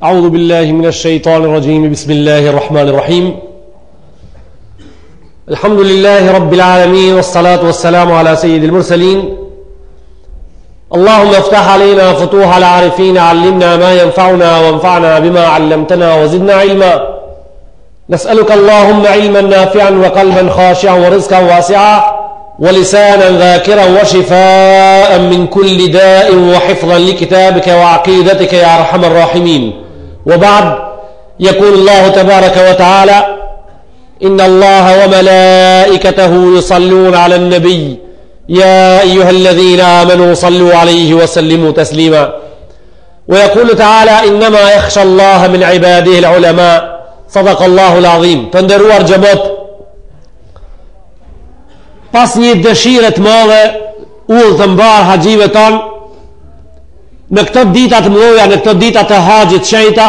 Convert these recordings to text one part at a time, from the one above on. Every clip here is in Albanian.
أعوذ بالله من الشيطان الرجيم بسم الله الرحمن الرحيم الحمد لله رب العالمين والصلاة والسلام على سيد المرسلين اللهم افتح علينا فتوح العارفين علمنا ما ينفعنا وانفعنا بما علمتنا وزدنا علما نسألك اللهم علما نافعا وقلبا خاشعا ورزقا واسعا ولسانا ذاكرا وشفاء من كل داء وحفظا لكتابك وعقيدتك يا أرحم الراحمين وبعد يقول الله تبارك وتعالى إن الله وملائكته يصلون على النبي يا أيها الذين آمنوا صلوا عليه وسلموا تسليما ويقول تعالى إنما يخشى الله من عباده العلماء صدق الله العظيم Të nderuar xhemat Pas një dëshire të madhe Udhë të mbarë haxhive tanë Në këto dita të mdhoja Në këto dita të haxhit shenjta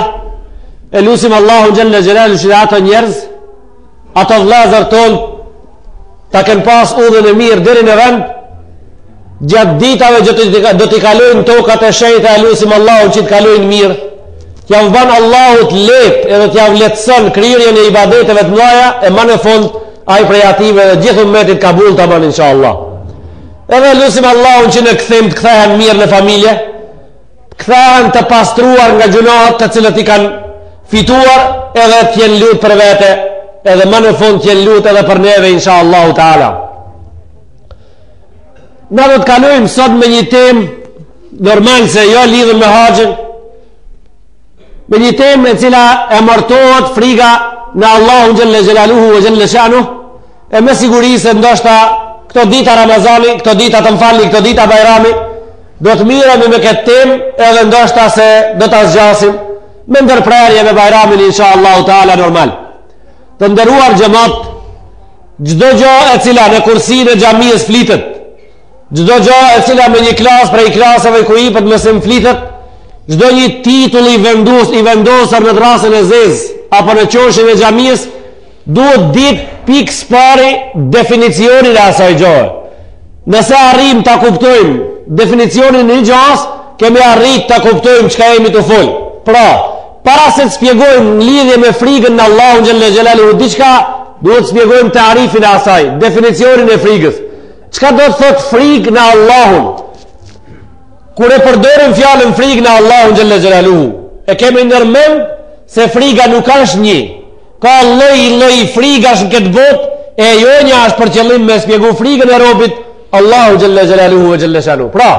E lusim Allahun xhelle xhelaluhu Që ato njerëz Ato vllezër tonë Ta kenë pas udhën e mirë deri në vend Gjatë ditave që do t'i kalojnë tokat e shenjta e lusim Allahun që të kalojnë mirë. T'jav ban Allahu të lehtë edhe t'jav lehtëson kryerjen e ibadeteve të mëdha e ma në fund ai prej atyve dhe gjithë ummetit kabul ta ban inshallah. Edhe lusim Allahun që në kthim të kthehen mirë në familje, të kthehen të pastruar nga gjynahet të cilët i kanë fituar edhe të jenë lut për vete, edhe ma në fund të jenë lut edhe për neve inshallah taala. Na do të kalojmë sot me një temë normal se jo lidhur me haxhin, me një temë e cila emërtohet friga në Allahun xhelle xhelaluhu ve xhelle shanuhu, e me siguri se ndoshta këto dita Ramazani, këto dita të më falni, këto dita Bajrami, do të mirremi me këtë temë edhe ndoshta se do ta zgjasim me ndërprerje me Bajramin insha Allahu teala normal. Të nderuar xhemat, Çdo gjë e cila në kursinë e xhamisë flitet, çdo gjë e cila me një klasë prej klasave ku ipet mësim flitet, çdo një titull i vendos i vendosur në drasën e zezë apo në qoshin e xhamisë, duhet ditë pikë s'pari definicionin e asaj gjëje. Nëse arrijmë ta kuptojmë definicionin e një gjasë, kemi arrit ta kuptojmë çka jemi tu fol. Pra, Para se të spjegojmë në lidhje me frigën në Allahun xhelle xhelaluhu diçka, duhet të spjegojmë tarifin e asaj, definicionin e frigës. Çka do të thotë frigë në Allahun? Kur e përdorim fjalën frigë në Allahun xhelle xhelaluhu, e kemi ndërmend se friga nuk është një. Ka lloj lloj frigash në këtë botë, e jonja është për qëllim me spjegu frigën e robit Allahu xhelle xhelaluhu ve xhelle shanuhu. Pra,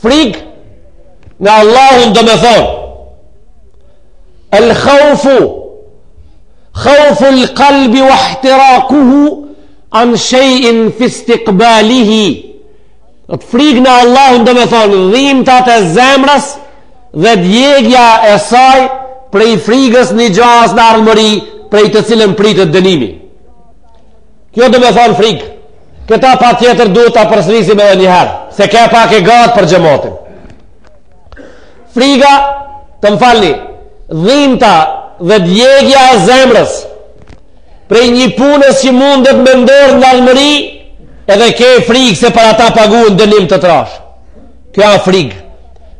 Frigë në Allahun do me thonë El khaufu Khaufu el kalbi wa ihtirakuhu An shejin fi istikbalihi Dhe frigë në Allahun do me thonë Dhimtat e zemrës Dhe djegja e saj Prej frigës një gjasë në ardhmëri Prej të cilën pritet dënimi Kjo do me thonë frigë. Këta patjetër duhet ta përsërisim edhe njëherë, se ke pak e gatë për xhematin. Friga, të më falni, dhimta dhe djegja e zemrës, prej një punës që mundet me ndodhë në ardhmëri, edhe ke frigë se për ata paguan dënim të trashë. Kjo a frigë.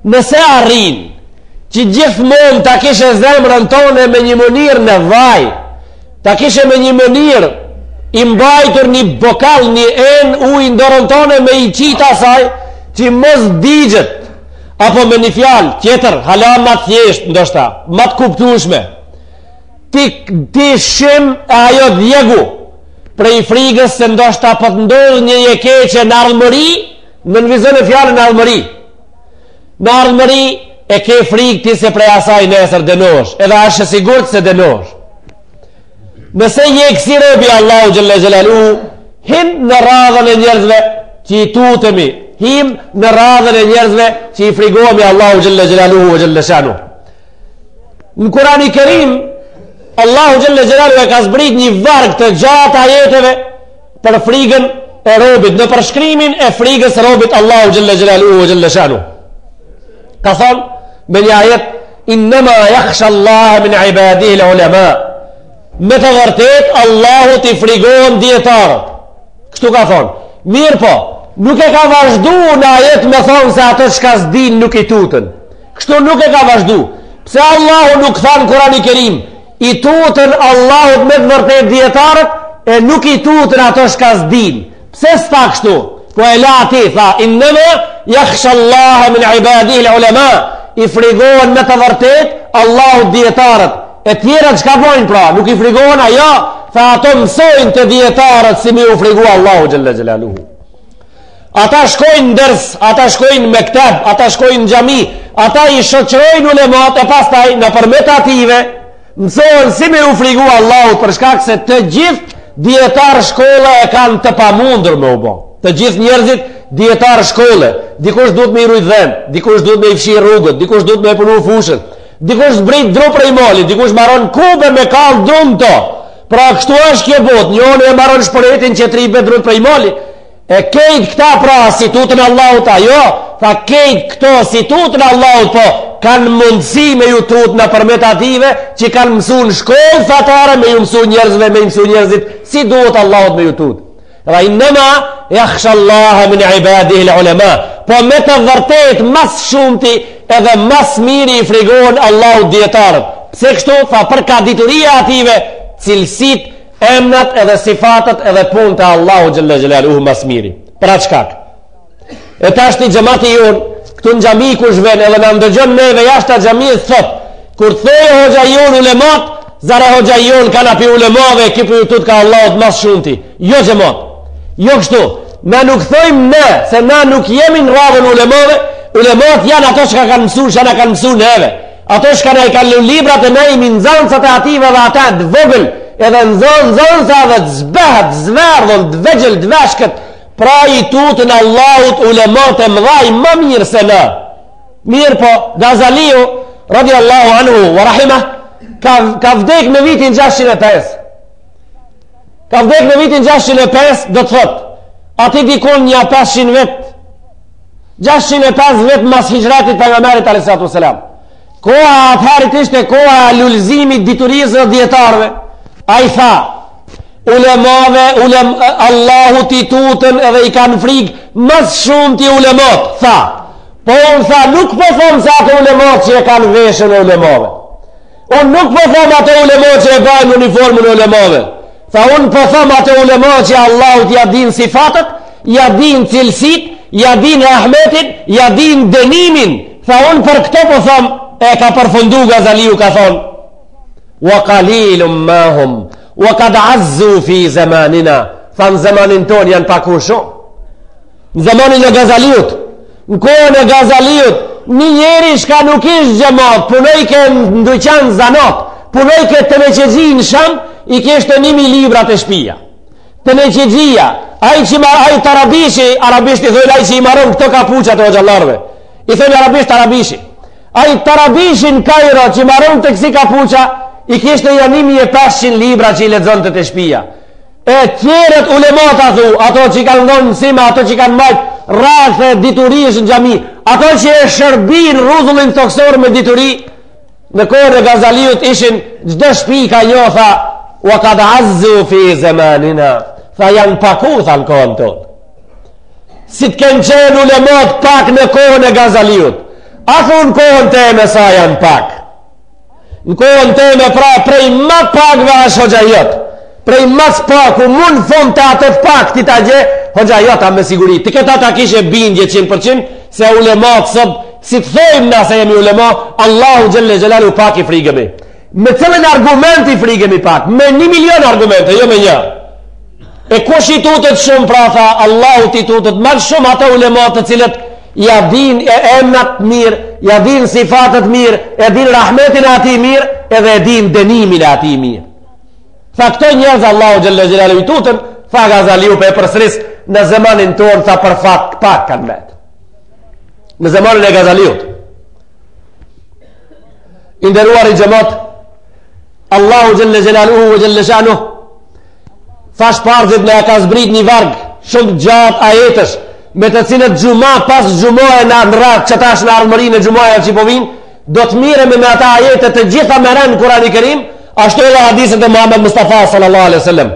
Nëse arrin, që gjithmonë ta kishe zemrën tone me një mënyrë në vaj, Ta kishe me një mënyrë i mbajtur një bokal, një enë ujë në dorën tone me i qitë asaj që mos digjet apo me një fjalë tjetër, hala ma të thjeshtë ndoshta, ma të kuptueshme. Ti ti shim e ajo djegu prej frigës se ndoshta po të ndodh një e keqe në ardhmëri, nënvizone fjalën në ardhmëri. Në ardhmëri e ke frigë ti se prej asaj nesër dënohesh, edhe është e sigurt se dënohesh. Nëse je kësi robi Allahu xhelle xhelaluhu, hin në radhën e njerëzve që i tutemi, him në radhën e njerëzve që i frigohemi Allahu xhelle xhelaluhu ve xhelle shanuhu. Në Kurani Kerim, Allahu xhelle xhelaluhu e ka zbrit një varg të gjatë ajeteve për frigën e robit, në përshkrimin e frigës robit Allahu xhelle xhelaluhu ve xhelle shanuhu. Ka thonë me një ajet Innama yakhsha Allah min ibadihi al-ulama. Me të vërtet Allahut i frigohen dijetarët. Kështu ka thonë. Mirëpo, nuk e ka vazhdu në ajet me thonë se ato çka s'din nuk i tuten. Kështu nuk e ka vazhdu. Pse Allahu nuk tha në Kurani Kerim, i tutën Allahut me të vërtet dijetarët, e nuk i tutën ato shka s'din. Pse s'tha kështu? Po e la aty, tha, innema jakhsha Allahe min ibadihil ulema, i frigohen me të vërtet Allahut dijetarët. E tjerat çka bojnë pra, nuk i frigohen a jo, tha ato mësojnë te dijetarët si me iu frigu Allahu xhelle xhelaluhu. Ata shkojnë në ders, ata shkojnë në mekteb, ata shkojnë në xhami, ata i shoqërojnë ulemat e pastaj nëpërmjet atyve mësohen si me iu frigu Allahut për shkak se të gjithë dijetar shkolle e kanë të pamundur me u bo. Të gjithë njerëzit dijetar shkolle, dikush duhet me i rujt dhentë, dikush duhet me i fshi rrugët, dikush duhet me e punu fushën, dikush zbrit dru prej malit, dikush maron kube me kall dru në to. Pra kështu është kjo botë, njoni e maron shporetin tjetri i bje drut prej malit, E kejt këta pra s'i tutën Allahut a jo, tha kejt këto s'i tutën Allahut po kanë mundësi me ju tut nëpërmjet atyve që kanë mësu në shkollë fetare me ju mësu njerëzve me ju mësu njerëzit si duhet Allahut me ju tut. Dhe innema jakhsha Allahe min ibadihil ulema po me të vërtet ma s'shumti edhe ma s'miri i frigohen Allahut dijetarët. Pse kështu? Tha për ka dituria atyve cilësit Emnat edhe sifatet edhe punët e Allahu xhelle xhelaluhu ma s'miri. Për atë shkak. E tashti xhemati jonë, këtu në xhami kush ven edhe na ndëgjon neve jashta xhamisë thot, kur të thojë hoxha jonë ulemat, zare hoxha jonë kanë pi ulemave e ky po ju tutka Allahut ma s'shumti. Jo xhemat. Jo kështu. Na nuk thojmë ne, se na nuk jemi në radhën ulemave, ulemat janë ato që kanë mësu, që na kanë mësu neve. Ato çka na i kanë lënë librat e na jemi nxënësat e atyve dhe ata të vogël, edhe nxën nxënësa dhe të zbehët, të zverdhun, të vegjël, të veshkët, pra i tutën Allahut ulemat e mdhaj më mirë se na. Mirëpo, Gazaliu, radiallahu anhu, wa rahimah, ka, ka vdek në vitin 605. Ka vdek në vitin 605, do të thot, aty dikun nja 500 vjet, 605 vjet mas hixhretit pejgamberit alejhi salatu selam. Koha atëherit ishte koha e lulëzimit diturisë dhe dijetarëve. Ai tha, ulemave, ulem, Allahut i tutën edhe i kanë frikë ma s'shumti ulemat, tha. Po unë tha, nuk po thom se ato ulemat që e kanë veshën e ulemave. Unë nuk po thom ato ulema që e bajnë uniformën e ulemave. Tha unë po thom ato ulema që Allahut ja din sifatet, ja din cilësit, ja din rahmetin, ja din dënimin. Tha unë për këto po thom, e ka përfundu Gazaliu ka thonë, wa kalilum ma hum, wa kad azzu fi zemanina, tha në zemanin tonë janë paku shumë. Në zemanin e Gazaliut, në kohën e Gazaliut, një njeri shka nuk ish xhemat, punojke në dyqan zanat, punojke teneqexhi në Sham, i kishte një mi libra te shpia. Teneqexhia, ai që ma, ai tarabishi, arabisht i thojnë ai që i maron këto kapuçat e hoxhallarëve, i thojnë arabisht tarabishi. Ai tarabishi në Kajro që maronte kësi kapuça, i kishte jo 1500 libra që i lexonte te shpia. E tjerët ulemat a thu, ato që kanë dhonë mësime, ato që kanë majt rrathe diturish në xhami, ato që e shërbin rruzullin tokësor me dituri, në kohën e Gazaliut ishin çdo shpi ka njo, tha, wa kad azzu fi zemanina, tha janë paku, tha në kohën tonë. Si të kenë qenë ulemat pak në kohën e Gazaliut, a thu në kohën teme sa janë pak. Në kohën teme pra prej ma pakve është hoxha jot. Prej ma së paku mu në fund të ato të pak ti ta gje, hoxha jot a me siguri. Ti këta ta kishe bindje 100% se ulemat sot, si të thojmë na se jemi ulema, Allahu xhelle xhelaluhu pak i frigemi. Me cilin argument i frigemi pak? Me një milion argumente, jo me një. E kush i tutet shumë pra tha, Allahut i tutet ma shumë ato ulema të cilët ja din e emnat mirë, ja din sifatet mirë, e din rahmetin e atij mirë, edhe e din dënimin e atij mirë. Tha këto njerëz Allahu xhelle xhelaluhu i tuten, tha Gazaliu po e përsëris në zemanin tonë, tha për fat pak kanë met. Në zemanin e Gazaliut. I nderuari xhemat, Allahu xhelle xhelaluhu ve xhelle shanuhu, Thash parzit na e ka zbrit një varg shumë gjatë ajetësh, me të cilët xhuma pas xhumaje në radhë që tash në ardhmërinë e xhumajave që po vijnë, do të mirremi me ata ajete të gjitha me rend Kurani Kerim, ashtu edhe hadiset e Muhammed Mustafa sallallahu alaihi wasallam.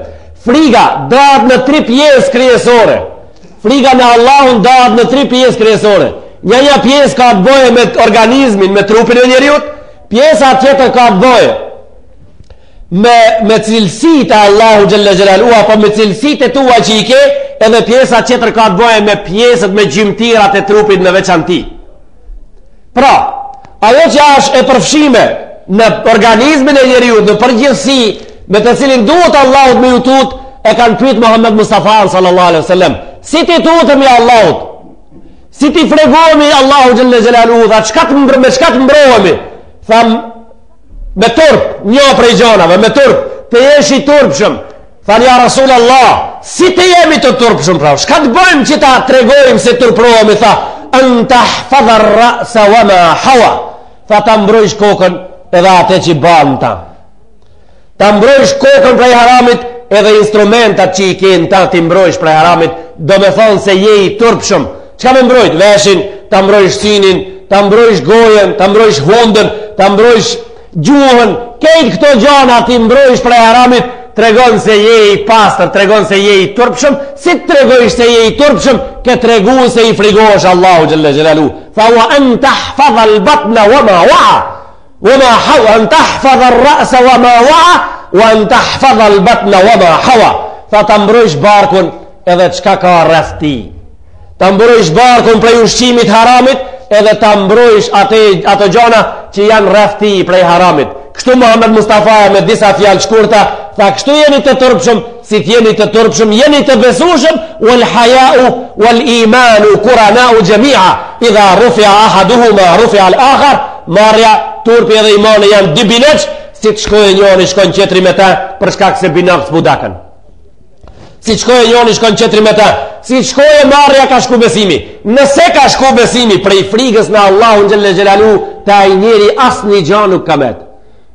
Friga dahet në tri pjesë kryesore. Friga në Allahun dahet në tri pjesë kryesore. Një një pjesë ka të bëjë me organizmin, me trupin e njeriut, Pjesa tjetër ka të bëjë me, me cilësitë e Allahu xhelle xhelaluhu, apo me cilësitë e tua që i ke, edhe pjesa tjetër ka të bëjë me pjesët, me gjymtirat e trupit në veçanti. Pra, ajo që është e përfshime në organizmin e njeriut në përgjithësi, me të cilin duhet Allahut me ju tut, e kanë pyet Muhammed Mustafa sallallahu alaihi wasallam, si t'i tutemi Allahut? Si t'i frigohemi Allahu xhelle xhelaluhu, tha çka të mbr me çka të mbrohemi? Tha me turp, një prej gjanave, me turp, të jesh i turpshëm. Thanë ja Rasul Allah, si të jemi të turpshëm pra? Çka të bëjmë që ta tregojmë se turprohemi, tha, en tahfadha rrasa wa ma hawa. Tha ta mbrojsh kokën edhe atë që ban ta. Ta mbrojsh kokën prej haramit edhe instrumentat që i ke në ta t'i mbrojsh prej haramit, domethonë se je i turpshëm. Çka me mbrojt? Veshin, ta mbrojsh synin, ta mbrojsh gojën, ta mbrojsh hundën, ta mbrojsh gjuhën, kejt këto gjana t'i mbrojsh prej haramit, tregon se je i pastër, tregon se je i turpshëm, si të tregojsh se je i turpshëm, ke tregu se i frigohesh Allahu xhelle xhelaluhu. Tha wa en tahfadha l-batna wa ma waa, wa ma hawa, en tahfadha rrasa wa ma waa, wa en tahfadha l-batna wa ma hawa. Tha ta mbrojsh barkun edhe çka ka rreth tij. Ta mbrojsh barkun prej ushqimit haramit edhe ta mbrojsh atë ato gjana që janë rreth tij prej haramit. Kështu Muhammed Mustafa me disa fjalë shkurta tha kështu jeni të turpshëm, si të jeni të turpshëm, jeni të besueshëm, wal haya'u wal imanu qurana'u jami'a. Idha rufi'a ahaduhuma rufi'a al-akhar, marrja, turpi edhe imani janë dy binaq, si të shkojë njëri shkon tjetri me ta për shkak se binakët s'po daken. Si të shkojë njoni, shkon qetri me ta. Si të shkojë marrja, ka shku besimi. Nëse ka shku besimi, prej frigës në Allahun xhelle xhelaluhu, te ai njeri asnjë gja nuk ka met.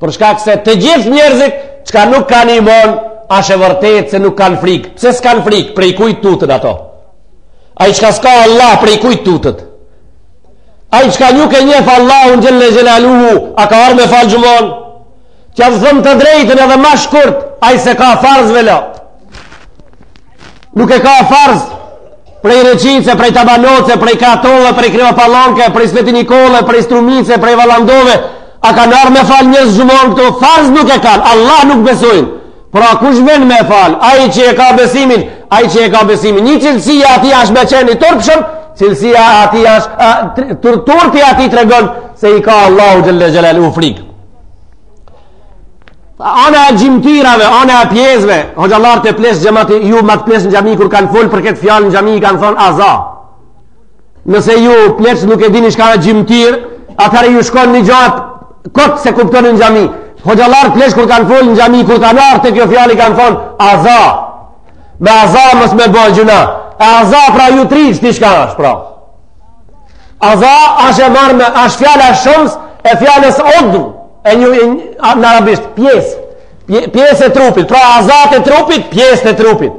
Për shkak se të gjithë njerëzit, çka nuk kanë imon, asht e vërtetë se nuk kanë frigë. Pse s'kanë frigë? Prej kujt tutën ato? Ai çka s'ka Allah, prej kujt tutët? Ai çka nuk e njef Allahun xhelle xhelaluhu, a ka ardhë me falë xhumanë? T'ja them të drejtën edhe ma shkurt, ai s'e ka farz velo. Nuk e ka farz prej Reçice, prej Tabanoce, prej Kratove, prej Kriva Pallonke, prej Sveti Nikolle, prej Strumice, prej Vallandove. A kanë ardhë me falë njerëz xhumanë këto? Farz nuk e kanë, Allah nuk besojnë. Pra kush vjen me falë? Ai që e ka besimin, ai që e ka besimin. Një cilësia e atij është me qenë i turpshëm, cilësia e atij është, tur, turpi i atij tregon se i ka Allahu xhelle xhelaluhu frikë. Ana e gjymtyrave, ana e pjesëve, hoxhallarët e pleq xhemati, ju ma të pleq në xhami kur kanë fol për këtë fjalë në xhami kanë thonë aza. Nëse ju pleq nuk e dini çka është gjymtyrë, atëherë ju shkon një gja kot s'e kuptoni në xhami. Hoxhallarët pleq kur kanë fol në xhami, kur kanë ardhur te kjo fjalë kanë thonë aza. Me aza mos me bë gjynah. E aza pra ju tri ti çka është pra. Aza është e marrë me, është fjala shumës e fjalës udhu, e një, e, në arabisht, pjesë, pjesë e trupit, pra azat e trupit, pjesë e trupit.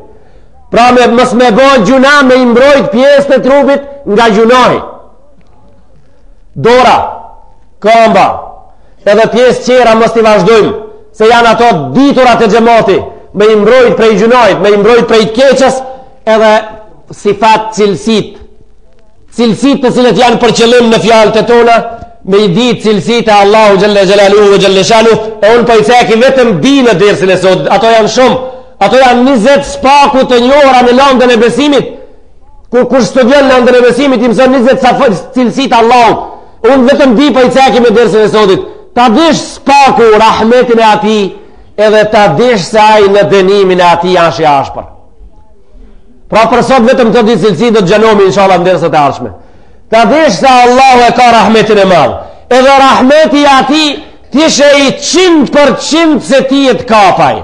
Pra me, mos me bo gjynah, me i mbrojt pjesët e trupit nga gjynahi. Dora, kamba, edhe pjesë tjera mos t'i vazhdojmë, se janë ato diturat e xhemati, me i mbrojt prej gjynahit, me i mbrojt prej të keqes, edhe sifat cilësitë, Cilësitë të cilët janë për qëllim në fjalët e tona, me i ditë cilësitë e Allahu xhelle xhelaluhu ve xhelle shanuhu, e unë po i ceki vetëm dy në dersin e sotit, ato janë shumë, ato janë 20 s'paku të njohura në landën e besimit, kur kush studion landën e besimit, i mëson 20 cilësitë e Allahut, unë vetëm dy po i ceki me dersin e sotit, ta dish s'paku rahmetin e atij, edhe ta dish se ai në dënimin e atij asht i ashpër. Pra për sot vetëm këto dy cilësi do të zgjanohemi inshallah në derset e ardhshme. Ta dish se Allahu e ka rahmetin e madh. Edhe rahmeti i atij t'jesh i 100% se ty të kap ai.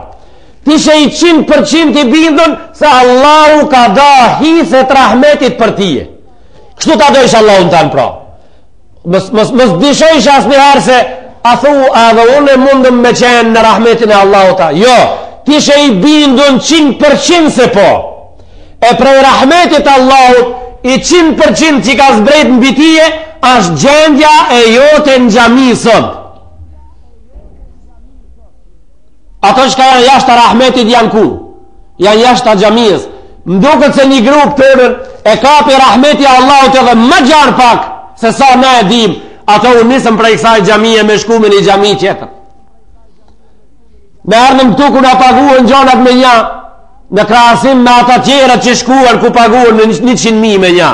T'jesh i 100% i bindun se Allahu ka da hiset rahmetit për tije. Kështu ta dojsh Allahun tanë pra. Mos, mos, mos dyshojsh asnjëherë se a thu edhe unë mundem me qenë në rahmetin e Allahut a. Jo, t'jesh i bindun 100% se po. E prej rahmetit Allahut, i 100% që ka zbrejt mbi tije, është gjendja e jote në xhami sot. Ato çka janë jashtë rahmetit janë ku? Janë jashtë xhamisë. Më duket se një grup tërën e kapi rahmeti Allahut edhe më gjanë pak se sa ne e dim. Ato u nisëm prej kësaj xhamie me shku me një xhami tjetër. Ne erdhëm këtu ku na paguhen gjanat me nja, në krahasim me ata tjerët që shkuan ku paguhen në 100.000 me nja.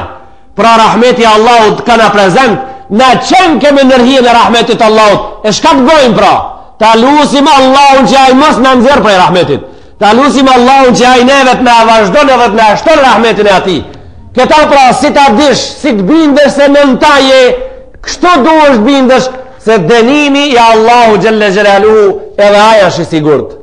Pra rahmeti Allahut ka na prezent, na qenkemi nër hijen e rahmetit Allahut. E shka të bojmë pra? Ta lusim Allahun që ai mos na nxjerr prej rahmetit. Ta lusim Allahun që ai neve të na vazhdon edhe të na shton rahmetin e atij. Këta pra si ta dish, si të bindesh se nën ta je, kështu duhesh të bindesh se dënimi i Allahu xhelle xhelaluhu edhe ai është i sigurt.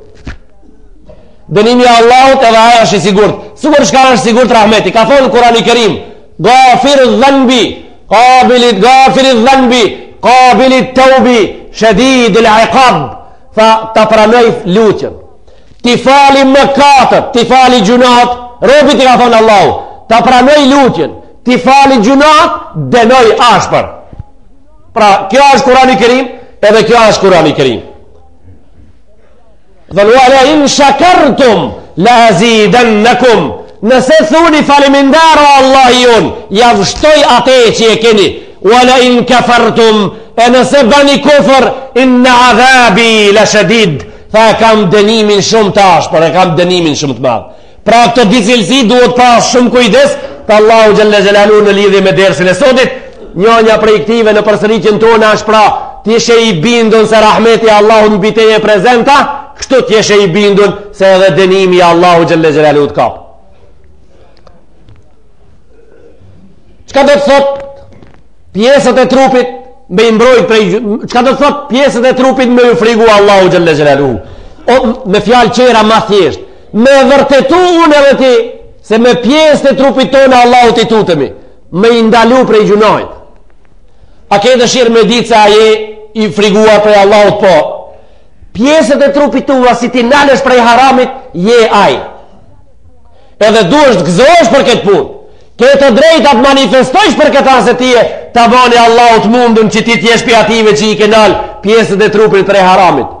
Dënimi i Allahut edhe ai është i sigurt. Sikur çka është sigurt rahmeti. Ka thonë Kurani Kerim, Gafir dhanbi, qabilit gafir dhanbi, qabilit taubi, shedid al-iqab. Tha ta pranoj lutjen. T'i fali mëkatet, t'i fali gjynahet, robit i ka thonë Allahu, ta pranoj lutjen, t'i fali gjynahet, dënoj ashpër. Pra, kjo është Kurani Kerim, edhe kjo është Kurani Kerim. Dhe ue le in shakartum, le azidennekum, nëse thuni faleminder o Allahi jonë, jav shtoj ate që e keni, ue le in kefertum, e nëse bani kufër, inne adhabi le shedid, Tha e kam dënimin shumë të ashpër, e kam dënimin shumë të madh. Pra këto dy cilësi duhet pas shumë kujdes te Allahu xhelle xhelaluhu në lidhje me dersin e sotit. Njënja prej këtive në përsëritjen tonë është pra të jeshe i bindun se rahmeti i Allahut mbi te je prezenta, kështu të jeshe i bindun se edhe dënimi i Allahut xhelle xhelaluhu të kap. Çka do të thot pjesët e trupit me i mbrojt prej çka do të thot pjesët e trupit me ju frigu Allahu xhelle xhelaluhu o me fjalë tjera ma thjesht me vërtetu unë edhe ti se me pjesët e trupit tonë Allahut i tutemi me i ndalu prej gjynahit a ke dëshirë me ditë se a je i friguar prej Allahut po pjesët e trupit tua si t'i nalësh prej haramit je ai Edhe duhesh të gëzohesh për këtë punë. Ke të drejta të manifestojsh për këtë se ti je ta bani Allahu të mundun që ti të jesh prej atyve që i ke nal pjesët e trupit prej haramit.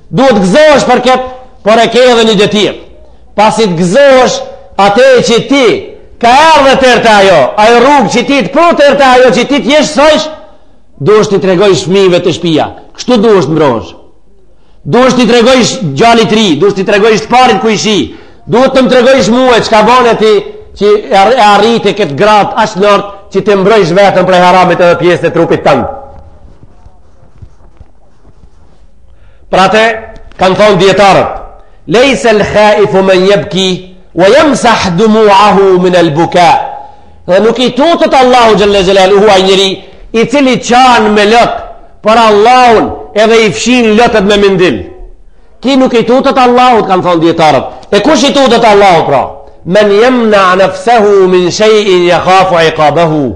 Duhet të gëzohesh për këtë, por e ke edhe një detyrë. Pasi të gëzohesh atë që ti ka erdhe teri te ajo, ajo rrugë që ti të pru teri te ajo që ti të jesh sojsh, duhesh t'i tregojsh fëmijëve te shpia. Kështu duhesh të mbrohesh. Duhesh t'i tregojsh djalit të ri, duhesh t'i tregojsh të parit kojshi, duhet të më tregojsh mue çka bane ti që e arrite këtë gradë aq lart që të mbrojsh veten prej haramit edhe pjesët e trupit tënd. Për atë kanë thonë dijetarët, lejse el khaifu men jebki, wa jemsah dumuahu min el buka. Dhe nuk i tutet Allahu xhelle xhelaluhu ai njeri, i cili qan me lot, Për Allahun edhe i fshin lotët me mindil. Ki nuk i tutet Allahut, kanë thonë dijetarët. E kush i tutet Allahut, pra? Men jemna nefsehu min shejin jekhafu ikabehu.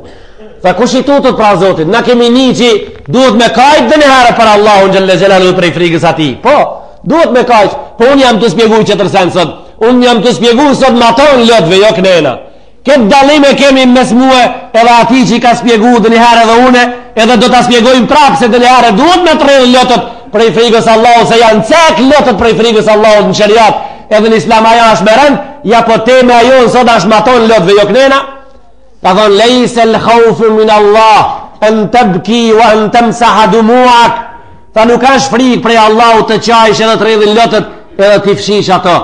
Tha kush i tutet pra Zotit? Na kemi ni që duhet me kajt dhe njëherë për Allahun xhelle xhelaluhu prej frigës atij. Po, duhet me kajt. Po unë jam tu spjegu qetër sen sot. Unë jam tu spjegu sot matanë lotëve, jo knena. Këtë dallim e kemi mes mue edhe atij që i ka spjegu ndonjëherë edhe une, edhe do ta spjegojmë prapë se ndonjëherë duhet me të rrjedh lotët prej frigës Allahut, se janë cek lotët prej frigës Allahut në sheriat, edhe në islam ajo është me rend, ja po tema jonë sot është matanë lotëve, jo knena. Ka thonë, lejse l'khaufu min Allah, en tebki wa en temsaha dumuak, tha nuk është frigë prej Allahut të qajsh edhe të rrjedhin lotët edhe t'i fshish ato.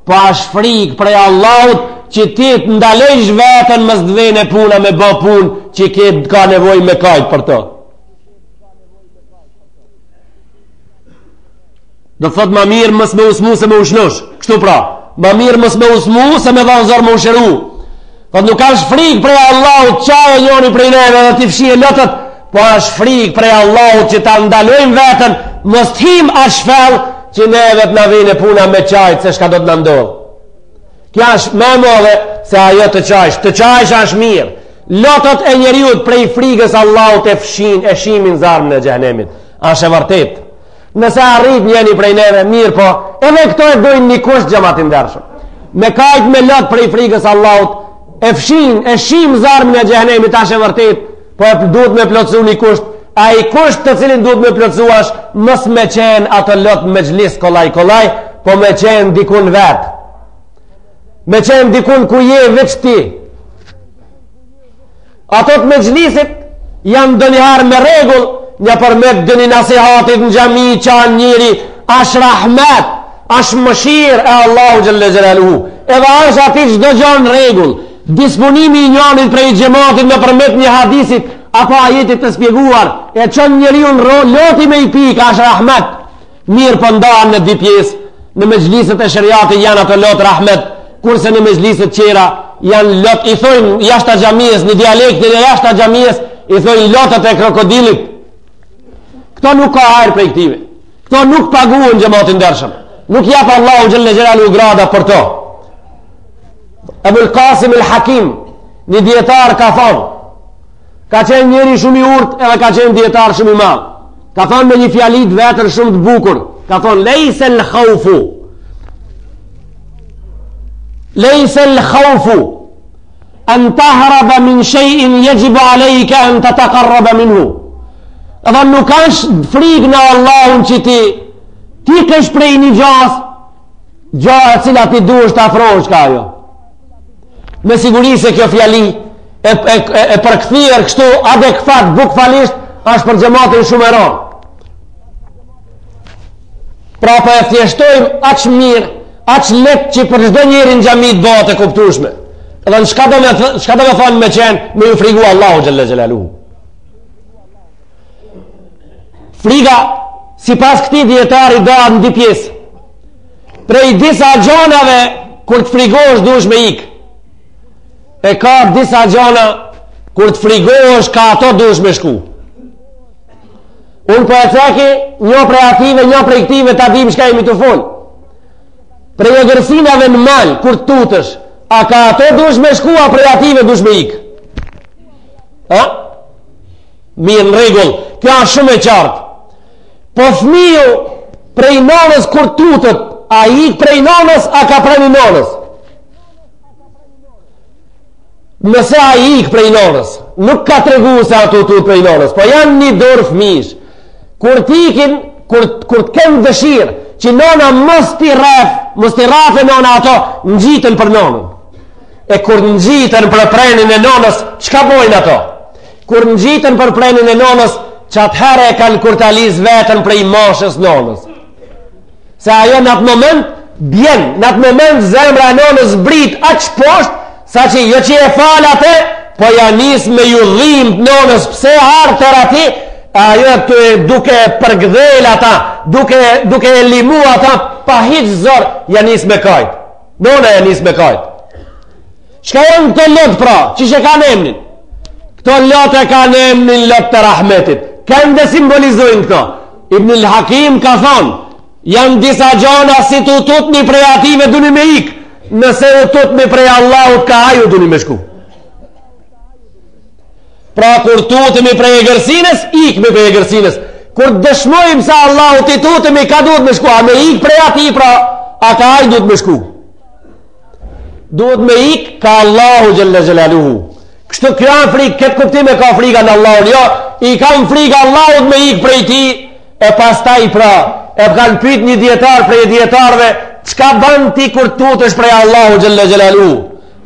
Po ashtë frikë prej Allahut që ti të ndalojsh veten mos të vjen puna me bo punë që ke ka nevojë me kajt për to. Do thot ma mirë mos me u smu se me u shnosh. Kështu pra, ma mirë mos me u smu se me dhanë zor me u shëru. Po nuk është frikë prej Allahut qajë njoni prej neve dhe t'i fshijë lotët, po është frikë prej Allahut që ta ndalojmë veten, mos të him aq fell që neve të na vjen puna me qajt se çka do të na ndodhë. Kjo është më e madhe se ajo të qajsh, të qajsh është mirë. Lotët e njeriut prej frigës Allahut e fshin e shimin zjarmin e xhehenemit. Është e vërtetë. Nëse arrit njëni prej neve, mirë po, edhe këto e dojnë një kusht xhemat i ndershëm. Me kajt me lot prej frigës Allahut, e fshin, e shim zjarmin e xhehenemit, asht e vërtet, po e duhet me plotësu një kusht, ai kusht të cilin duhet me plotësu asht, mos me qenë ato lot n'mexhlis kollaj kollaj, po me qenë dikun vetë. Me qenë dikun ku je veç ti. Ato të mexhlisit. Janë ndonjëherë me rregull, nëpërmjet ndonjë nasihatit në xhami qan njeri, ashtë rahmet, ashtë mëshirë e Allahu xhelle xhelaluhu. Edhe ashtë aty çdo gja në rregull. Disponimi i njanit prej xhematit nëpërmjet një hadisit apo ajetit të spjeguar, e çon njeriun loti me i pik, ashtë rahmet. Mirëpo ndahen në dy pjesë, në mexhliset e sheriatit janë ato lot rahmet, kurse në mexhliset tjera janë lot, i thojnë jashta xhamisë, në dialektin e jashta xhamisë, i thojnë lotët e krokodilit. Këto nuk ka hajr prej këtive. Këto nuk paguhen xhemat i ndershëm. Nuk jap Allahu xhelle xhelaluhu grada për to. Ebul Kasim el Hakim, një dijetar ka thonë, ka qenë njeri shumë i urtë edhe ka qenë dijetar shumë i madh. Ka thonë me një fjali të vetën shumë të bukur. Ka thonë, lejsel khaufu. Lejsel khaufu. En tahraba min shejin jexhibu alejke en tetekarraba minhu. Ka thonë, nuk është frigë në Allahun që ti, ti kesh prej një gjasë, gja e cila ti duhesh të afrohesh ka ajo. Me siguri se kjo fjali e, e, e, e përkthyer kështu adekuat bukfalisht është për xhematin shumë e rëndë. Pra po e thjeshtojmë aq mirë, aq lehtë që për çdo njeri në xhami të bëhet e kuptueshme. Edhe në çka do me çka do me thonë me qenë, me ju frigu Allahu xhelle xhelaluhu. Friga sipas këtij dijetari dahet në dy pjesë. Prej disa gjanave, kur të frigohesh, duhesh me ikë. E ka disa gjana, kur të frigohesh, ka ato duhesh me shku. Unë po e ceki, një prej ative, një prej këtive, ta dim çka jemi tu folë. Prej egërsinave në mal, kur të tutesh, a ka ato duhesh me shku, a prej ative duhesh me ikë? A? Mirë në rregull, kjo është shumë e qartë. Po fëmiu prej nonës kur tutet, a ik prej nonës, a ka preni nonës? Nëse ai ik prej nonës, nuk ka tregu se a tu tut prej nonës, po janë një dorë fëmish. Kur t'ikin, kur, kur të kenë dëshirë, që nona mos t'i rref, mos t'i rrafe nona ato, ngjiten për nonën. E kur ngjiten për prenin e nonës, çka bojnë ato? Kur ngjiten për prenin e nonës, qatëherë e kanë kurtalis veten prej mashës nonës. Se ajo në atë moment bjen, në atë moment zemra e nonës zbrit aq poshtë, saqë jo që e fal atë, po ja nis me ju dhimt nonës pse ardh ter aty, ajo të duke përgdhel ata, duke, duke e limu ata, pa hiç zor, ja nis me kajt. Nona ja nis me kajt. Çka janë këto lot pra? Qysh e kanë emnin? Këto lot e kanë emnin lot të rahmetit. Kënd e simbolizojnë këto? Ibn el Hakim ka thonë, janë disa gjana si t'u tutni prej ative duni me ikë, nëse u tutni prej Allahut ka aju duni me shku. Pra kur tutemi prej egërsinës, ikmi prej egërsinës. Kur dëshmojmë se Allahut i tutemi, ka duhet me shku, a me ikë prej atij, pra, a ka aj duhet me shku. Duhet me ik ka Allahu xhelle xhelaluhu. Kështu kjo janë frikë, këtë kuptim e ka frika në Allahun. Jo, i kam frikë Allahut me ik prej tij, e pastaj pra, e kanë pyt një dijetar prej dijetarëve, çka ban ti kur tutesh prej Allahu xhelle xhelaluhu?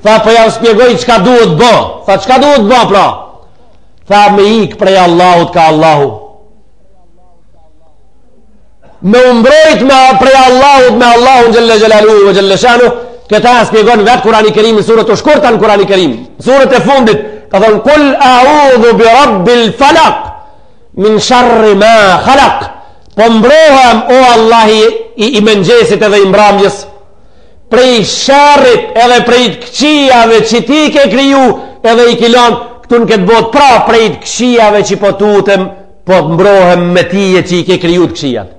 Tha, po jau spjegoj çka duhet bo. Tha, çka duhet bo pra? Tha, me ik prej Allahut ka Allahu. Me u mbrojt me prej Allahut me Allahun xhelle xhelaluhu ve xhelle shanuhu, këta e spjegon vetë Kurani Kerim në suret të shkurta në Kurani Kerim. Suret e fundit, ka thonë, kul audhu bi rabbil falak, min sharri ma khalak, po mbrohem o Allahi i, i mëngjesit edhe i mbramjes, prej sherrit edhe prej të këqijave që ti ke kriju edhe i ki lon këtu në këtë botë, pra prej të këqijave që po tutem, Po të mbrohem me tije që i ke kriju të këqijat.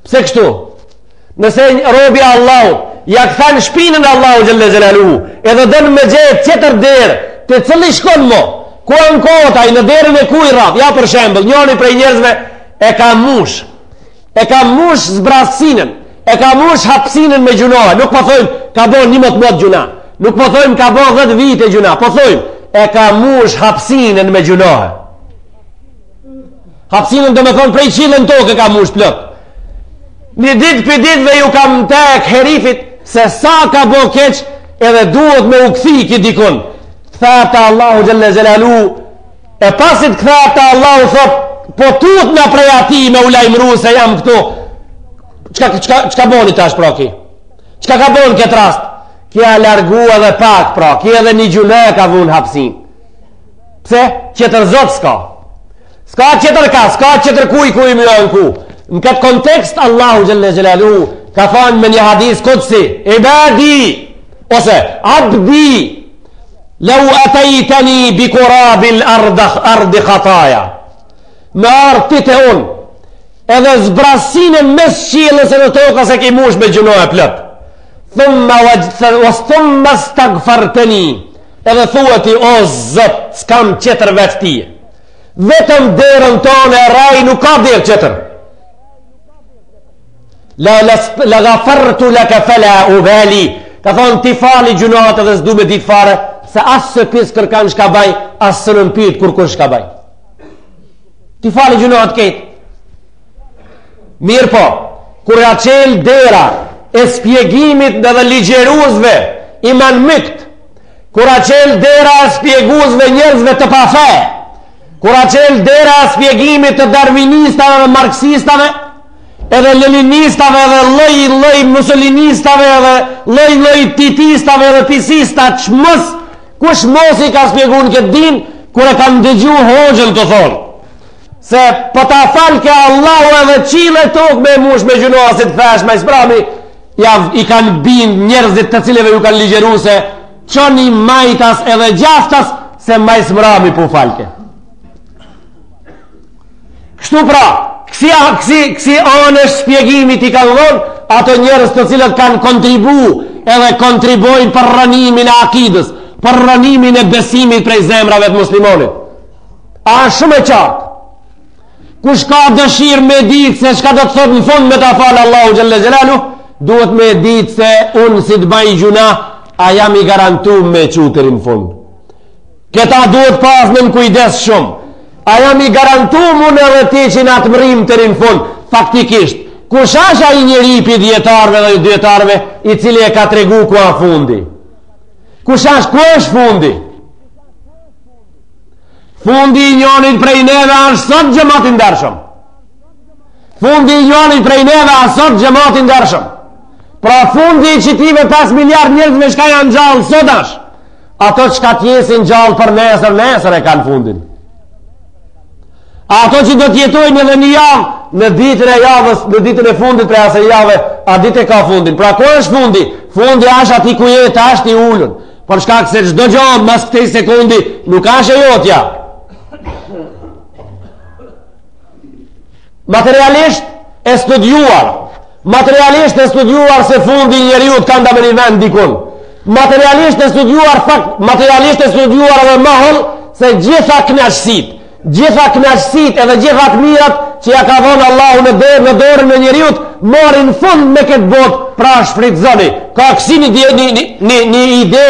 Pse kështu? Nëse robi Allahut, ja kthen shpinën Allahut xhelle xhelaluhu, edhe don me gjetë tjetër derë, te cili shkon mo, ku ankohet ai në derën e kuj rraf, ja për shembull, njoni prej njerëzve e ka mush, E ka mush zbrazësinën, e ka mush hapësinën me gjynahe, nuk po thojmë ka bo një mot mot gjynah, nuk po thojmë ka bo dhet vite gjynah, po thojmë e ka mush hapësinën me gjynahe. Hapësinën do me thonë prej qiellit në tokë e ka mush plot. Një ditë prej ditëve ju kam tek herifit se sa ka bo keq edhe duhet me u kthy ki dikun. Kthehet te Allahu xhelle xhelaluhu, e pasi të kthehet te Allahu, thot, po tutna prej atij me u lajmëru se jam këtu. Çka, çka, çka boni tash pra ki? Çka ka bon këtë rast? Ki a largu edhe pak pra, ki edhe një gjynah ka vu n'hapsinë. Pse? Tjetër zot s'ka. S'ka tjetër ka, s'ka tjetër kuj kuj me anku. Në këtë kontekst, Allahu xhelle xhelaluhu ka thanë me një hadis kudsi, ibadi, ose abdi, lau atejteni bi kurabil ardi khataja. Me ardh ti te unë, edhe zbrasinën mes qiellës edhe tokës e ki mush me gjynahe plot. Thumma, thumma stagfarteni, edhe thua ti, o zot, s'kam tjetër veç tije. Vetëm derën tone e rrahi nuk ka derë tjetër. La, la, la gafartu leke fela ubali. Ka thonë t'i fali gjynahet edhe s'du me ditë fare, se as s'e pys kërkan shka baj, as s'un m'pyt kurkush shka baj. T'i fali gjynahet krejt. Mirëpo, kur a çel dera e spjegimit edhe ligjeruesve imanmykt, Kur a çel dera e spjeguesve njerëzve të pafe, kur a çel dera e spjegimit të darwinistave dhe marksistave, edhe leninistave edhe lloj lloj musolinistave edhe lloj lloj titistave edhe pisista çmos kush mos i ka spjegu në këtë din kur e kanë dëgju hoxhën tu thonë se po ta falke Allahu edhe qiell e tokë me mush me gjynahe si të kthehesh ma s'mrami ja i kanë bind njerëzit të cilëve ju kanë ligjeru se çoni majtas edhe gjaftas se ma s'mrami po falke. Kështu pra, kësi, kësi, kësi anë e shpjegimit i kanë dhonë ato njerëz të cilët kanë kontribu edhe kontribojnë për rrënimin e akidës, për rrënimin e besimit prej zemrave të muslimonit. A është shumë e qartë? Kush ka dëshirë me ditë se çka do të thotë në fund me ta falë Allahu xhelle xhelaluhu, duhet me ditë se unë si të baj gjynah, a jam i garantu me çu deri në fund. Këta duhet pas në kujdes shumë. A jam i garantum unë edhe ti që na të mrrim deri në fund, faktikisht. Kush asht ai njeri pi dijetarve dhe dijetarve, i cili e ka tregu ku a fundi? Kush asht, ku është fundi? Fundi i njonit prej neve është sot xhemat i ndershëm. Fundi i njonit prej neve është sot xhemat i ndershëm. Pra fundi i qitive 5 miliard njerëzve çka janë gjallë sot është. Ato çka t'jesin gjallë për nesër, nesër e kanë fundin. Ato që do t'jetojnë edhe një javë, në ditën e javës, në ditën e fundit prej asaj jave, at ditë e ka fundin. Pra ku është fundi? Fundi është aty ku je tash i ulun. Për shkak se çdo gjë mas këtij sekundi nuk është e jotja. Materialisht e studiuar, materialisht e studiuar se fundi i njeriut ka nda me një vend dikun. Materialisht e studiuar fakt, materialisht e studiuar edhe më hollë se gjitha kënaqësitë, Gjitha kënaqësitë edhe gjitha të mirat që ja ka dhënë Allahu në dorë në dorën e njeriut marrin fund me këtë botë, pra shfrytëzoni. Ka kësi një një një një, një ide,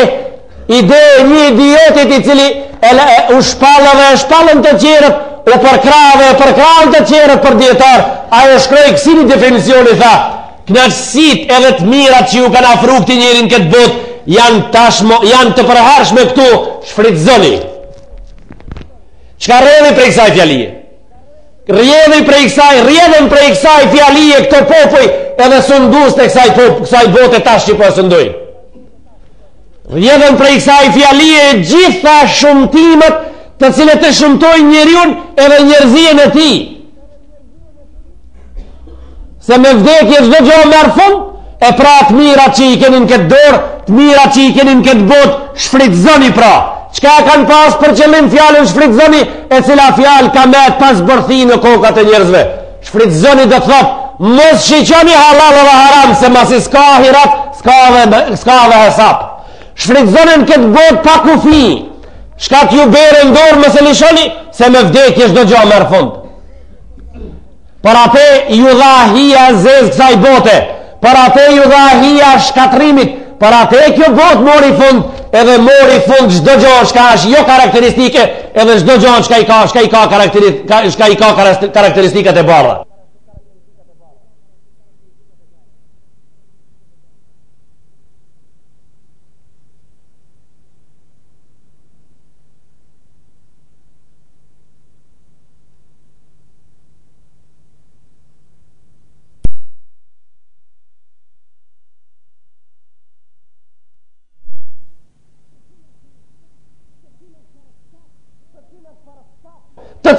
ide e një idiotit i cili e, e, u shpall edhe e shpallën të tjerët, u përkrah dhe e përkrahën të tjerët për dijetar, ai e shkroi kësi një definicioni tha, kënaqësitë edhe të mirat që ju kanë afru këtij njeri në këtë botë janë tashmë janë të përhershme këtu, shfrytëzoni. Çka rrjedhi prej kësaj fjalie? Rrjedhi prej kësaj, rrjedhin prej kësaj fjalie këto popuj edhe sundues të kësaj, pop, kësaj bote tash që po e sundojnë. Rrjedhin prej kësaj fjalie gjitha shëmtimet të cilët e shëmtojnë njeriun edhe njerëzinë e tij. Se me vdekje çdo gjë merr fund, e pra të mirat që i keni në këtë dorë, të mirat që i keni në këtë botë, shfrytëzoni pra. Çka e kanë pas për qëllim fjalën shfrytëzoni, e cila fjalë ka met pa zbërthi në kokat e njerëzve. Shfrytëzoni do të thotë, mos shiqoni hallall dhe haram, se masi s'ka ahiret, s'ka dhe, s'ka dhe hesap. Shfrytëzoni në këtë botë pa kufi. Çka t'ju bjerë në dorë, mos e lishoni, se me vdekje çdo gjë merr fund. Për atë ju dha hija e zezë kësaj bote, për atë ju dha hija e shkatërrimit, për atë kjo botë mori fund, edhe mori fund çdo gjë çka është jo karakteristike, edhe çdo gjë çka i ka, çka i ka çka i ka karakteristikat e bardha.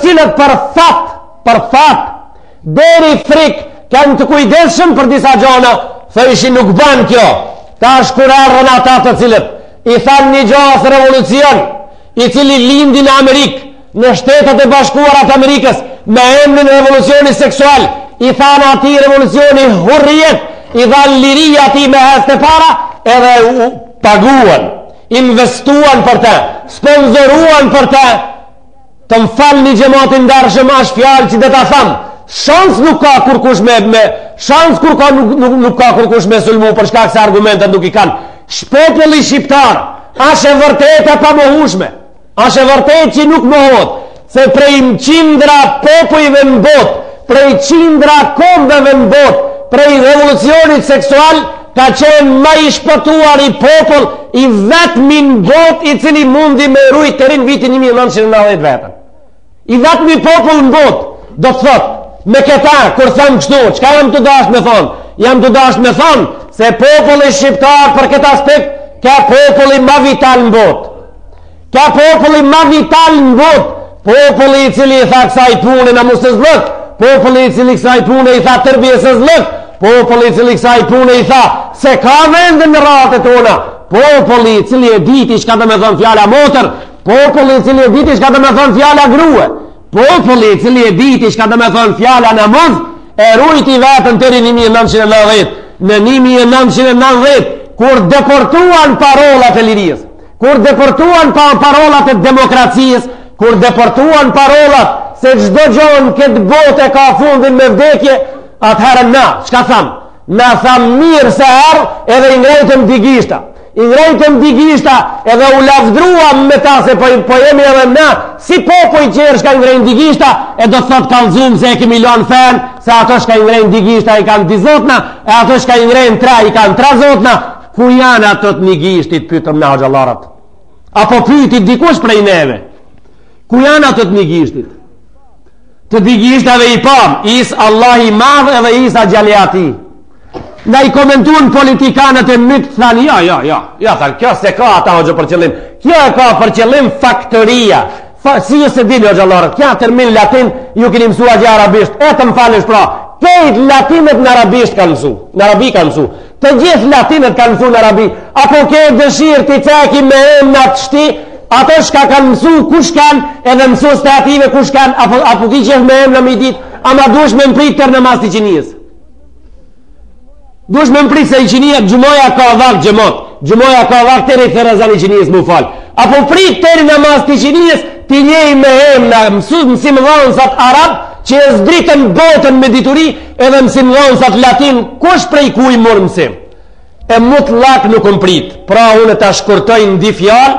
cilët për fat, për fat, deri frik, kanë të kujdesshëm për disa gjona, thojshin nuk ban kjo. Tash kur erdhën ata të cilët, i thanë një gjasë revolucion, i cili lindi në Amerikë, në Shtetet e Bashkuara të Amerikës, me emrin revolucioni seksual, i thanë atij revolucioni hurrijet, i dhanë liri atij me hec të para, edhe u paguan, investuan për te, sponsoruan për te, të më falni xhemat i ndershëm ashtë fjalë që do ta tham, shans nuk ka kurkush me, me shans kur ka, nuk, nuk, nuk ka kurkush me sulmu për shkak se argumentet nuk i kanë. Populli shqiptar, ashtë e vërtetë e pamohushme, Ashtë e vërtetë që nuk mohohet, se prej qindra popujve në botë, prej qindra kombeve në botë, prej revolucionit seksual, ka qenë ma i shpëtuari popull i vetmi në botë i cili mundi me rujt deri në vitin 1990 veten. I vetmi popull në botë, do të thotë, me këta, kur them kështu, çka jam tu dasht me thonë? Jam tu dasht me thonë se populli shqiptar për këtë aspekt, ka populli ma vital në botë. Ka populli ma vital në botë, populli i cili i tha kësaj pune namussëzllëk, populli i cili kësaj pune i tha terbijesëzllëk, populli i cili kësaj pune i tha s'e ka vendin në radhët tona, populli i cili e diti çka do me thonë fjala motër, populli i cili e diti çka do me thonë fjala grue, populli i cili e diti çka do me thonë fjala namuz, e rujti veten deri 1990, në 1990, kur deportuan parolat e lirisë, Kur deportuan pa parolat e demokracisë, kur deportuan parolat se çdo gjo në këtë botë e ka fundin me vdekje, atëherë na, çka thamë? Na thamë mirë se erdh edhe i ngrejtëm dy gishta. I ngrejtëm dy gishta edhe u lavdruam me ta se po, po jemi edhe na, si popuj tjerë çka i ngrejnë dy gishta, e do të thotë kallzum se e kemi lanë fenë, se ato çka i ngrejnë dy gishta i kanë dy zotna, e ato çka i ngrejnë tre i kanë tre zotna, Ku janë ato të një gishtit, pytëm na hoxhallarët? Apo pyti dikush prej neve? Ku janë ato të një gishtit? Të dy gishtave i pam, is Allah i madh edhe Isa djali i atij. Na i komentuan politikanët e mykt, thanë, jo, jo, jo, jo, thanë, kjo s'e ka ata hoxhë për qëllim, kjo e ka për qëllim faktoria, Fa, si ju s'e dini hoxhallarët, kja termin latin, ju keni mësu atje arabisht, e të më falësh pra, kejt latinët në arabisht kanë mësu, në arabi kanë mësu, të gjithë latinët kanë mësu në arabi, apo ke dëshirë t'i ceki me emna të shti, ato shka kanë mësu, kush kanë, edhe mësus të ative kush kanë, apo, apo ki qef me emna me i ditë, ama dush me më prit teri namaz të iqindisë. Dush me më prit se iqindia, xhumaja ka vakt xhemat, xhumaja ka vakt teri thërret ezani iqindisë m'u falë. Apo prit teri namaz të iqindisë, t'i njeh me emna, mësu, mësimdhansat arab, që e zdritën botën me dituri, edhe mësimdhansat latin, kush prej kuj mur mësim? E mutllak nuk më prit, pra unë ta shkurtoj në dy fjalë,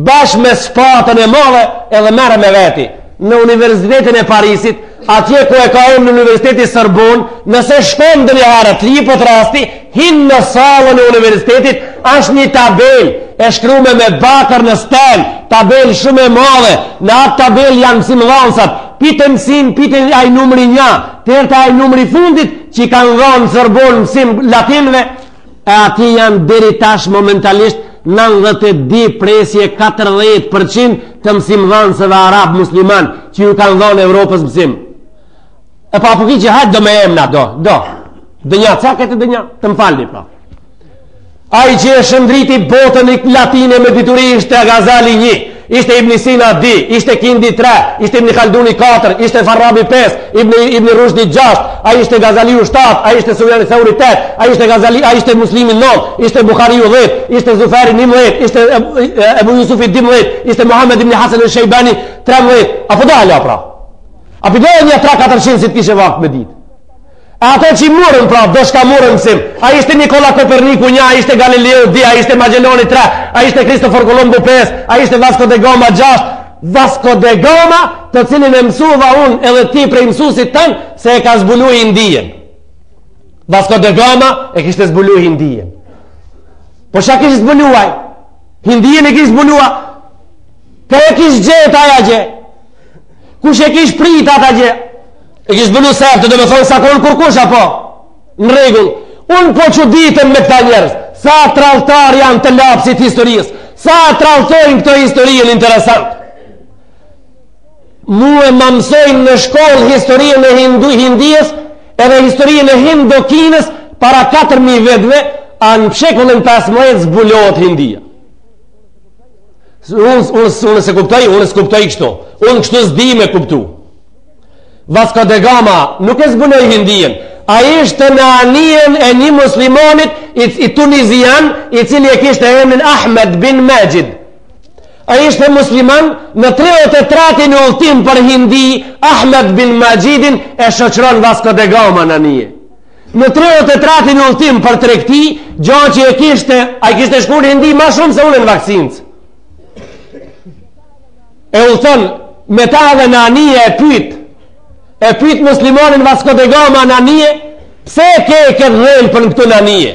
bashkë me spatën e madhe edhe merre me veti në Universitetin e Parisit, atje ku e ka emnin Universiteti Sorbon, nëse shkon ndonjëherë të lipot rasti, hin në sallën e universitetit, është një tabel e shkrume me bakër në stel, tabel shumë e madhe, në atë tabel janë mësimdhansat, pi te mësim, pi te ai numri një, teri te ai numri fundit, që i kanë dhonë Sorbon mësim latinve, e aty janë deri tash momentalisht 92 presje 40% të mësimdhënësve arab musliman që ju kanë dhënë Evropës mësim. E pa po ki që hajt do me emna do, do. Dënja, ca këtë dënja, të më falni pra. Ai që e shndriti botën latine me dituri ishte Gazali një, ishte Ibn Sina 2, ishte Kindi 3, ishte Ibn Khalduni 4, ishte Farabi 5, Ibn, Ibn Rushdi 6, ai ishte Gazaliu 7, ai ishte Sufjani Theuri 8, ai ishte Gazali, ai ishte Muslimi 9, ishte Buhariu 10, ishte Zuferi 11, ishte Ebu Jusufi 12, ishte Muhammed ibn Hasan el-Shejbani 13. Apo do hala pra? Apo do një 3-400 si të kishe vakt me ditë? E ato që i murën pra, do shka murën mësim. A ishte Nikola Koperniku një, a ishte Galileo 2, a ishte Magellani 3, a ishte Kristofor Kolumbu 5, a ishte Vasco de Gama 6. Vasco de Gama, të cilin e mësuva unë edhe ti prej mësusit tënë, se e ka zbulu Indien. Vasco de Gama e kishte zbulu Indien. Po çka kishte zbulu ai? Indien e kishte zbulu a? Kë e kishte gjetë ai atje? Kush e kish prit ata gje? E kish zbulu sefte, do me thonë s'a konë kurkush, apo? Në rregull. Unë po çuditem me këta njerëz. Sa tradhtar janë të lapsit historisë. Sa tradhtojnë këto historinë interesant. Mue ma mësojnë në shkollë historinë e Hindu, Hindijës edhe historinë e Hindokinës para 4.000 vetve, a në shekullin 15 zbulohet Hindia. Unë, unë, unë s'e kuptoj, unë s'kuptoj kështu. Unë kështu s'di me kuptu. Vasco de Gama nuk e zbuloi Hindijen. Ai ishte në anijen e një muslimanit i, i tunizian, i cili e kishte emrin Ahmed bin Majid. Ai ishte musliman në 33-in udhëtim për Hindi, Ahmed bin Majidin e shoqëron Vasco de Gama në anije. Në 33-in udhëtim për tregti, gjo që e kishte, ai kishte shku në Hindi ma shumë se unë në vaksincë. E udhëton me ta edhe në anije e pyt, e pyt muslimanin Vasco de Gama në anije, pse e ke këtë dhelpër këtu në anije?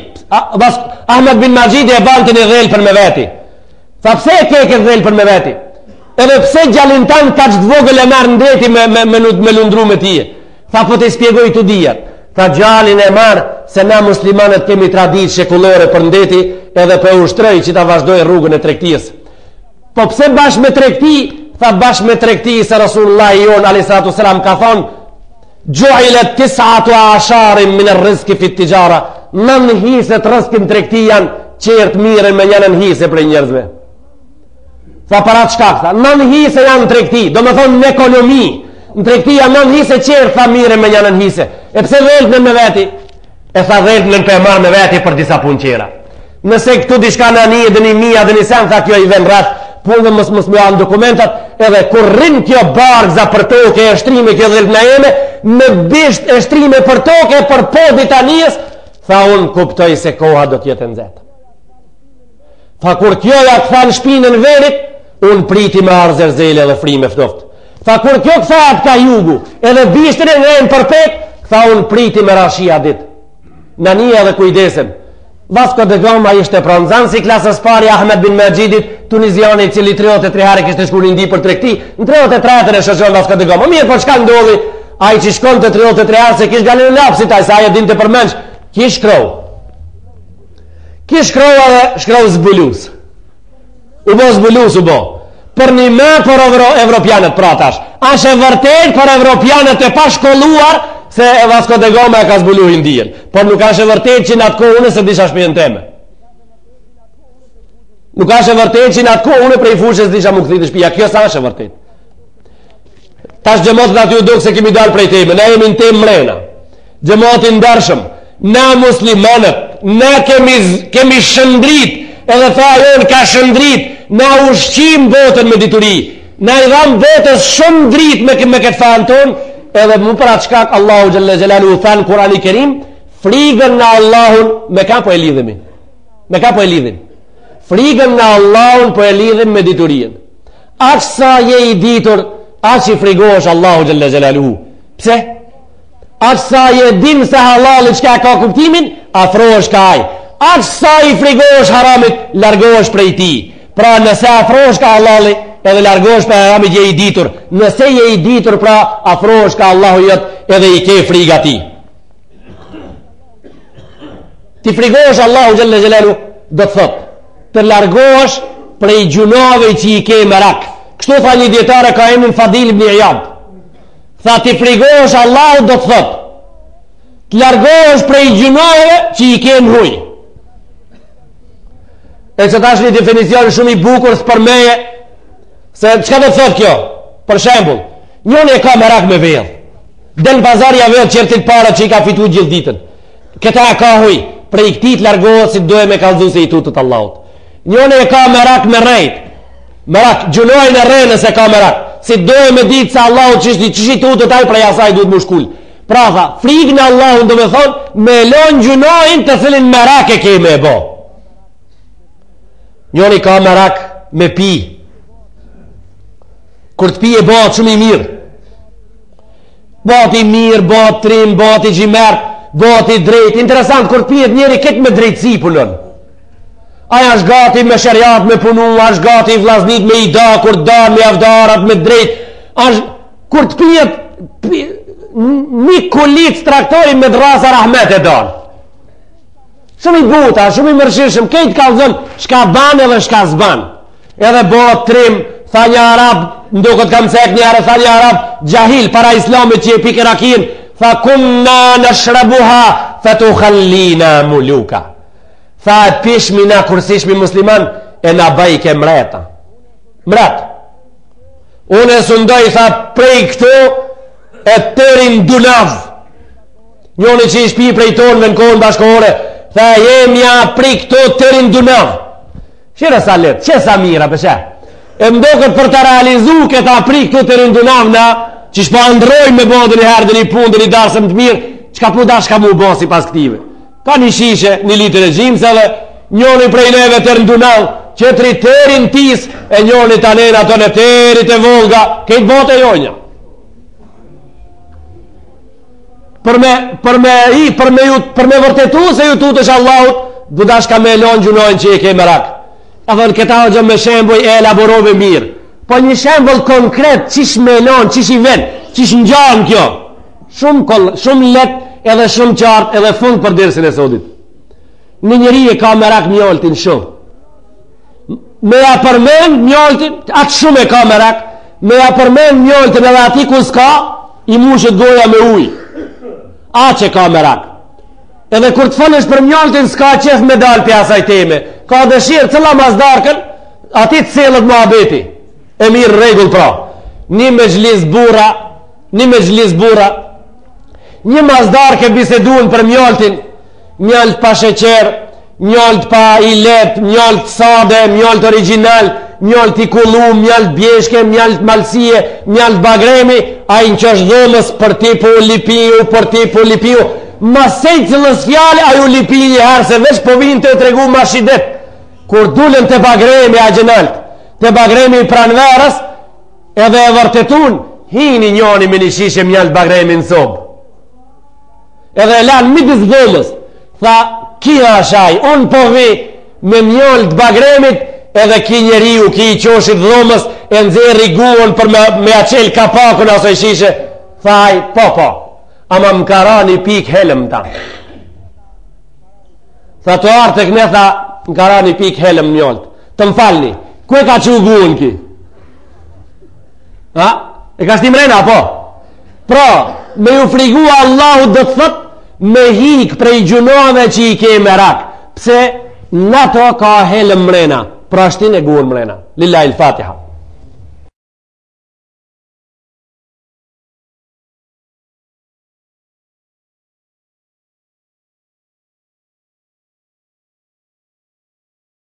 Ahmed bin Majidi e bante një dhelpër me veti. Tha pse e ke këtë dhelpër me veti? Edhe pse djalin tan kaq të vogël e merr në deti me, me, me, me lundru me tije? Tha po t'i spjegoj të dyjat. Tha djalin e marr se na muslimanët kemi traditë shekullore për n'deti edhe po e ushtroj që ta vazhdoj rrugën e tregtisë. Po pse bash me tregti? Tha bash me tregti se Rasulullah jonë a.s. ka thonë Xhuilet tisatu asharin min er-rizki fit tixhara Nan hise të rrizkit në tregti janë Qertë mirren me njanën hise prej njerëzve Tha para të shkak Tha nan hise janë në tregti Domethonë në ekonomi Në tregti janë nan hise qertë Tha mirren me njanën hise E pse dhelpnën me veti E tha dhelpnën po e marr me veti për disa punë qera Nëse këtu diçka në anije dhe një mija dhe një sen, tha kjo i ven rreth, punëve mos mos më janë dokumentat, edhe kur rrin kjo bargza për toke e shtrime kjo dhelpna jeme, me bisht e shtrime për toke për podit anijes, tha unë kuptoj se koha do t'jetë e nxehtë. Tha kur kjo ja kthen shpinën verit, unë priti me ardh zelzele dhe frymë e ftoftë. Tha kur kjo kthehet ka jugu, edhe bishtin e ngren përpjetë, tha unë priti me ra shi at ditë. Në anije edhe kujdesem. Vasco de Gama ishte pra nxënës i klasës parë i Ahmed bin Majidit, tuniziani i cili 33 herë kishte shkuar në Indi për tregti, në 33-ën e shoqëron Vasco de Gama. Mirë, po çka ndodhi? Ai që shkonte 33 herë s'e kish gajlen e lapsit, ai sa ai e dinte përmendsh, ky shkroi. Ky shkroi edhe shkroi zbulus. U bo zbulus, u bo. Përnime për evro, evropianët, pra tash. Asht e vërtet për evropianët e pashkolluar se e Vasco de Gama e ka zbulu Indijen. Por nuk asht e vërtet që në atë kohë unë s'e disha shpijën teme. Nuk asht e vërtet që në atë kohë unë prej fushës disha m'u kthy te shpija. Kjo s'asht e vërtet. Tash xhematit aty u duk se kemi dalë prej teme. Na jemi në temë mrena. Xhemat i ndershëm, na muslimanët, na kemi, kemi shëndrit, edhe feja jonë ka shëndrit, na ushqim botën me dituri, na i dhamë botës shumë dritë me, me këtë fenë tonë, edhe mu për atë shkak Allahu Xhelle Xhelaluhu tha në Kurani Kerim, frigën në Allahun, me ka po e lidhemi? Me ka po e lidhim? Frigën në Allahun po e lidhim me diturinë. Aq sa je i ditur, aq i frigohesh Allahu Xhelle Xhelaluhu. Pse? Aq sa je din se halali çka ka kuptimin, afrohesh ka ai. Aq sa i frigohesh haramit, largohesh prej tij. Pra nëse afrohesh ka halali, edhe largohesh prej haramit je i ditur. Nëse je i ditur, pra afrohesh ka Allahu jot edhe i ke frigë atij. T'i frigohesh Allahu xhelle xhelaluhu, do të thotë, të largohesh prej gjynaheve që i ke merak. Kështu tha një dijetar e ka emrin Fadil ibn Ijad. Tha t'i frigohesh Allahut do të thotë, të largohesh prej gjynaheve që i ke në huj. E që tash një definicion shumë i bukur së për meje, se çka do të thotë kjo? Për shembull, njoni e ka merak me vjedh. Del në pazar ja vjedh qertit paret që i ka fitu gjithë ditën. Këta e ka huj, prej këtij të largohet si doje me kallzu se i tutet Allahut. Njoni e ka merak me rrejt, Merak, gjynahin e rrenës e ka merak. Si doje me ditë se Allahu qysh qysh i tutet ai prej asaj duhet m'u shkul. Pra tha, frigë në Allahun do me thonë, me lonë gjynahin të cilin merak e ke me e bo. Njoni ka merak me pi. Kur të pi e bëhet shumë i mirë. Bëhet i mirë, bëhet trim, bëhet i xhymert, bëhet i drejtë. Interesant, kur të pijet njeri këtë me drejtësi punon. Ai është gati me sheriat me punu, është gati vllaznit me i da, kur dan me jav da arat me drejt, është, kur të pijet, pi, një kulic traktori me dërrasa rahmet e dan. Shumë i buta, shumë i mërshirshëm, kejt kallzon, çka ban edhe çka s'ban. Edhe bëhet trim, Tha një arab, m'duket kam cek një herë, tha një arab, xhahil para islamit që e pike rakin, tha kunna nashrabuha, fe tukhallina muluka. Tha e pishmi na kur s'ishmi musliman, e na bajke mreta. Mret. Unë e sundoj, tha, prej këtu, e teri n'Dunav. Njoni që ish pi prej tonëve në kohën bashkëkohore, tha jemja prej këtu teri n'Dunav. Qyre sa letë, qe sa mira, përshe. E m'doket për të realizu këta prej këtu teri n'Dunav na, që shpo andrrojmë me bo dhe një herë dhe një punë dhe një darsëm të mirë, çka po dashka mu bo sipas këtive. Ka një shishe, një litër e gjymsë edhe, njoni prej neve teri n'Dunav, qetri teri n'Tis, e njoni të anena të në teri te Vollga, krejt botë e jonja. Për me, për me, i, për me, ju, për me vërtetu se ju tutesh Allahut, du dashka me lonë gjynahin që e ke merak. A thonë, këta hoxhë me shembuj e elaborove mirë. Po një shembull konkret, qysh me lonë, qysh i ven, qysh ngjan kjo. Shumë, koll, shumë let edhe shumë qartë edhe fund për dersin e sodit. Një njeri e ka merak mjaltin shumë. Me ja përmen mjaltin, atë shumë e ka merak, me ja përmen mjaltin edhe aty ku s'ka, i mushet goja me ujë. Aq e ka merak. Edhe kur të folësh për mjaltin, s'ka qef me dalë prej asaj teme. Ka dëshirë, cëlla mas darkën, aty të sillet muhabeti. E mirë rregull pra. Një mexhlis burra, një mexhlis burra, një mas darke bisedun për mjaltin, mjalt pa sheqer, mjalt pa ilet, mjalt sade, mjalt origjinal, mjalt i kullu, mjalt bjeshke, mjalt malsie, mjalt bagremi, ai në qosh dhomës për ti po lipiu, për ti po lipiu, mas secilës fjalë, ai u lipi një herë se veç po vinte e tregu ma shidet, kur dulën te bagremi agjë nalt, te bagremi i pranverës, edhe e vërtetun, hini njoni me një shishe mjalt bagremi në sobë. Edhe e lanë midis dhomës, tha, ki asht ai, unë po vi me mjalt bagremit, edhe ki njeriu, ki i qoshit dhomës, e nxerri guën për me, me ja çel kapakun asaj shishe, tha ai, po, po, ama më ka ra një pikë helm n'ta. Tha të ardhë tek ne, tha, më ka ra një pikë helm n'mjalt. Të më falni, ku e ka çu guën ki? Ha? E ka shti mrena, po? Pra, me ju frigu Allahu do të thot me hik prej gjynaheve që i ke merak. Pse në to ka helm mrena, pra shtine guën mrena. Lillahi l-Fatiha.